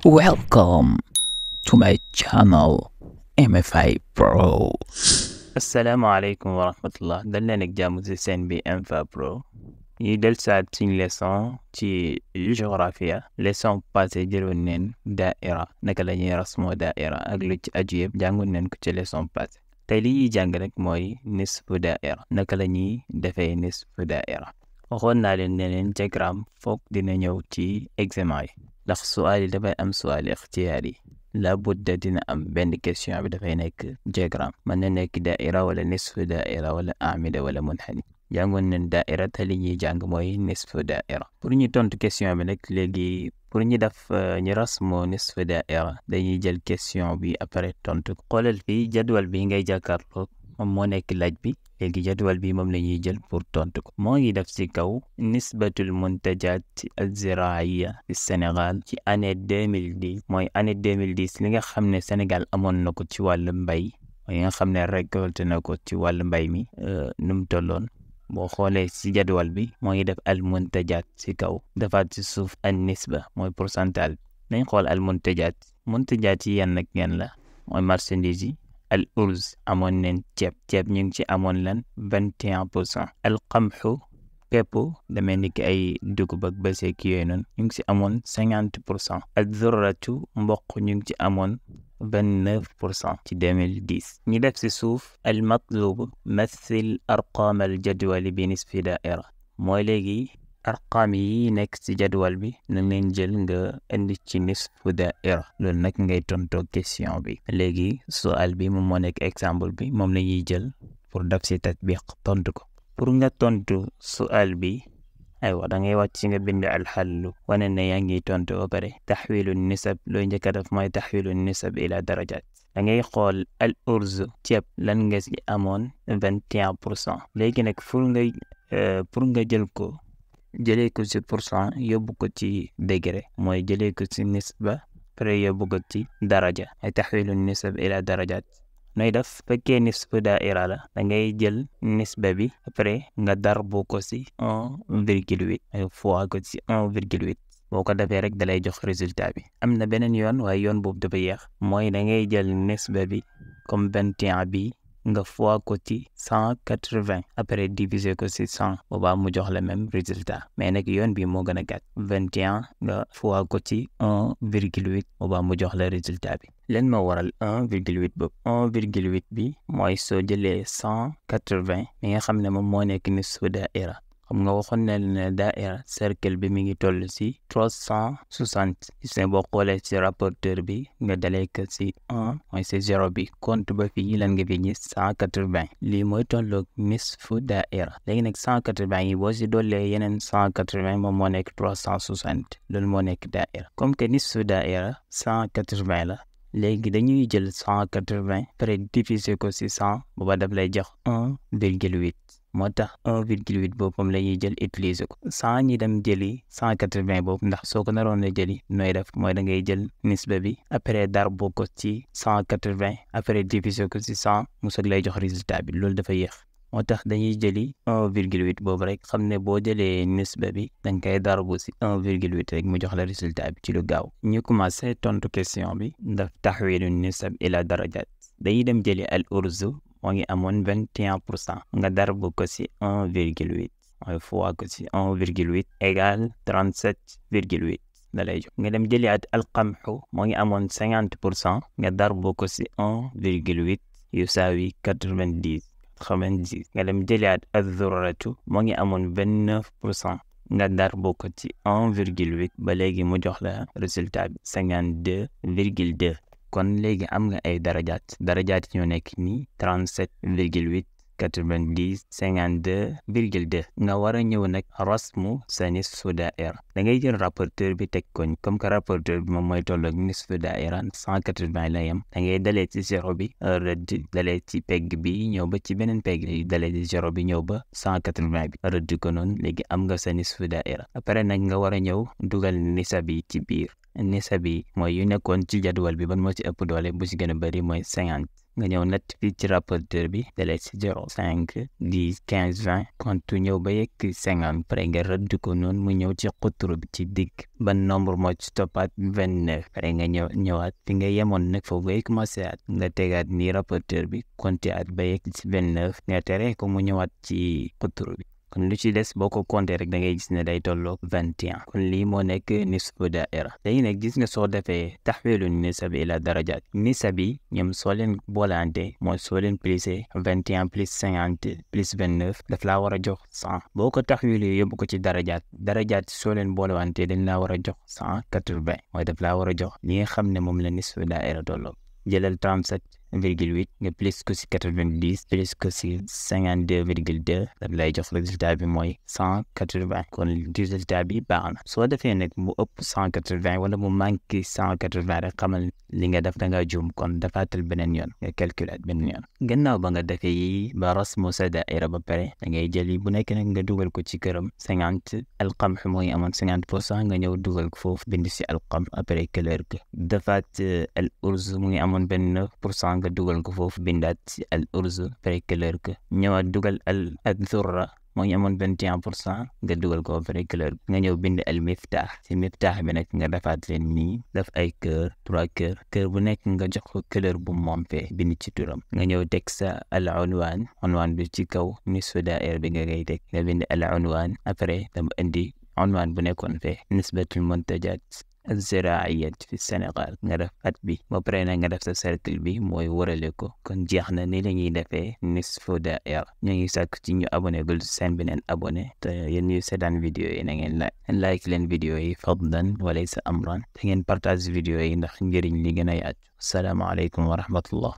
Welcome to my channel MFI Pro. السلام عليكم ورحمة الله. dal leen ak jàmm ci seen bi MFA Pro yi del saat suñ leçon ci géographie leçon passé jëloon neen daaira naka la ñuy rasmoo daaira ak lu ci aju yëpp jàngoon neen ko ci leçon passé. tey li ñuy jàng rek mooy nisfu daaira naka la ñuy defee nisfu daaira. waxoon naa leen ne leen diagramme foog dina ñëw ci examen yi ndax su'aal yi dafay am su'aal ixtiyaar yi la budda dina am benn question bi dafay nekk diagramme mën na nekk daaira wala nisfu daaira wala amida wala munhani. jàngoon nañ daaira te li ñuy jàng mooy nisfu daaira. pour ñu tontu question bi nag léegi pour ñu def ñu rasmoo nisfu daaira dañuy jël question bi après tontu ko. xoolal fii jadwal bi ngay jàkkaarloo moom moo nekk laaj bi léegi jadwal bi moom la ñuy jël pour tontu ko. moo ngi def ci kaw nisbatul muntajat az-ziraaiya fi Sénégal ci année 2010 mooy année 2010 li nga xam ne Sénégal amoon na ko ci wàllu mbay mooy nga xam ne récolté na ko ci wàllu mbay mi nu mu tolloon. boo xoolee ci jadwal bi moo ngi def al muntajat ci kaw defaat ci suuf an nisba mooy pourcentage. nañ xool al muntajat yi yan ak yan la mooy marchandise yi. al urz amoon neen ceeb ñu ngi ci amoon lan 21%. al qamhu pepp damay ni ki ay dugub ak bëseek yooyu noonu ñu ngi ci amoon 50%. al dhurratu mboq ñu ngi ci amoon 29% ci 2010. ñi def ci suuf al matlub mathil arqam al jadwali bi nisfi daaira mooy léegi arqam yi nekk ci jadwal bi nañ leen jël nga indi ci nisfu daaira loolu nag ngay tontoo question bi. léegi su'aal bi moom moo nekk exemple bi moom la ñuy jël pour def ci tatbiq tontu ko. pour nga tontu su'aal bi aywa da ngay wàcc ci nga bind alxallu wane ne yaa ngi tontu ba pare taxwilu nisab looy njëkk a def mooy taxwilu nisab ila darajat. da ngay xool al urz ceeb lan nga ci amoon 21%. léegi nag pour nga jël ko jëlee ko ci pourcent yóbbu ko ci degré mooy jëlee ko ci nisba pare yóbbu ko ci daraja ay taxwilu nisab ila darajat. nooy def fekkee nisfu daaira la da ngay jël nisba bi après nga darbu ko ci 1,8 ay fois ko ci 1,8 boo ko defee rek dalay jox résultat bi. am na beneen yoon waaye yoon boobu dafa yéex mooy da ngay jël nisba bi comme 21 bi nga fois ko ci 180 après diviser ko ci 100 boobaa mu jox la même résultat mais nag yoon bi moo gën a gàtt 21 nga fois ko ci 1,8 boobaa mu jox la résultat bi. leen ma waral 1,8 boobu 1,8 bi mooy soo jëlee 180 mi nga xam ne moom moo nekk nisfu daaira xam nga waxoon ne daaira cercle bi mi ngi toll ci 360 gis ne boo xoolee ci rapporteur bi nga dalee ko ci 1 mooy ci 0 bi compte ba fii lan nga fi gis 180 lii mooy tolloog nisfu daaira. léegi nag 180 yi boo ci dollee yeneen 180 moom moo nekk 360 loolu moo nekk daaira. comme que nisfu daaira 180 la léegi dañuy jël 180 près diviser ko ci 100 booba daf lay jox 1,8 moo tax 1,8 boobu moom la ñuy jël utiliser ko sans ñi dem jëli 180 boobu ndax soo ko naroon a jëli nooy def mooy da ngay jël nisba bi après darbu ko ci 180 après diviser ko ci 100 mu soog lay jox résultat bi loolu dafa yéex. moo tax dañuy jëli 1,8 boobu rek xam ne boo jëlee nisba bi danga koy darbu ci 1,8 rek mu jox la résultat bi ci lu gaaw. ñu commencé tontu question bi ndax taxwilu nisab ila darajat dañuy dem jëli al urzu moo ngi amoon 21% nga darbu ko ci 1,8 mooy fois ko ci 1,8 égale 37,8 da lay jox. nga dem jëli at al qamhu moo ngi amoon 50% nga darbu ko ci 1,8 yusaawi 90 nga dem jëliwaat az-zurratu moo ngi amoon 29% nga darbu ko ci 1,8 ba léegi mu jox la résultat bi 52,2. kon léegi am nga ay darajaat ñoo nekk nii 37,8 90 52,2 nga war a ñëw nag rasmu sa nisfu daaira da ngay jël rapporteur bi teg koñ comme que rapporteur bi moom mooy tolloog nisfu daaira 180 la yem da ngay dalee ci 0 bi rëdd dalee ci pegg bi ñëw ba ci beneen pegg bi dalee ci 0 bi ñëw ba 180 bi rëdd ko noonu léegi am nga sa nisfu daaira après nag nga war a ñëw dugal nisab yi ci biir nisab yi mooy yu nekkoon ci jadwal bi ban moo ci ëpp doole bu ci gën a bëri mooy 50 nga ñëw natt fii ci rapporteur bi dalee si 0 5 10 15 20 kontu ñëw ba yegg 50 pare nga rëdd ko noonu mu ñëw ci xuturu bi ci digg ban nombre moo ci toppaat 29 pare nga ñëwaat fi nga yemoon nag foofu ngay commencé at nga tegaat nii rapporteur bi compté at ba yegg ci 29 nga tere ko mu ñëwaat ci xuturu bi kon lu ci des boo ko compté rek da ngay gis ne day tolloo 21 kon lii moo nekk nisfu daaira léegi nag gis nga soo defee taxwilu nisab ila darajaat nisab yi ñoom soo leen boolante mooy soo leen plisé 21 plus 50 plus 29 daf laa war a jox 100 boo ko taxwilu yóbbu ko ci darajaat soo leen boolewante dañ laa war a jox 180 mooy daf laa war a jox li nga xam ne moom la nisfu daaira tolloo jëlal 37,8 nga plus ko si 90 plus ko si 52,2 daf lay jox résultat bi mooy 180 kon résultat bi baax na soo defee nag mu ëpp 180 wala mu manqué 180 rek xamal li nga def da nga juum kon dafaatal beneen yoon nga calculer beneen yoon gannaaw ba nga defee yi ba rasmu sa daaira ba pare da ngay jël yi bu nekk nag nga dugal ko ci këram 50 alqamh mooy amoon 50% nga ñëw dugal ko foofu bind si alqamh après couleur ga defaat al urz mu ngi amoon 29% nga dugal ko foofu bindaat ci al urz après couleur ga ñëwaat dugal al dhurra moo ñu amoon 21% nga dugal ko après couleur nga ñëw bind al miftaax ci miftaax bi nag nga defaat leen nii def ay cœur 3 cœur bu nekk nga jox ko couleur bu moom fee bind ci turam nga ñëw teg sa al unwaan bi ci kaw nisfu daaira bi nga ngay teg nga bind al unwaan après dama indi unwaan bu nekkoon fee nisbatul muntajat az-zira'iyyat fi Sénégal nga def at bi ba pare na nga def sa cercle bi mooy wërale ko kon jeex na ni la ñuy defee nisfu daaira ñu ngi sàkk ci ñu abonné gul seen beneen abonné te yéen ñu seetaan vidéo yi na ngeen like leen vidéo yi fadlan walaysa amran te ngeen partage vidéo yi ndax njëriñ li gën a yaatu. Assalaamu aleykum wa rahmatullah.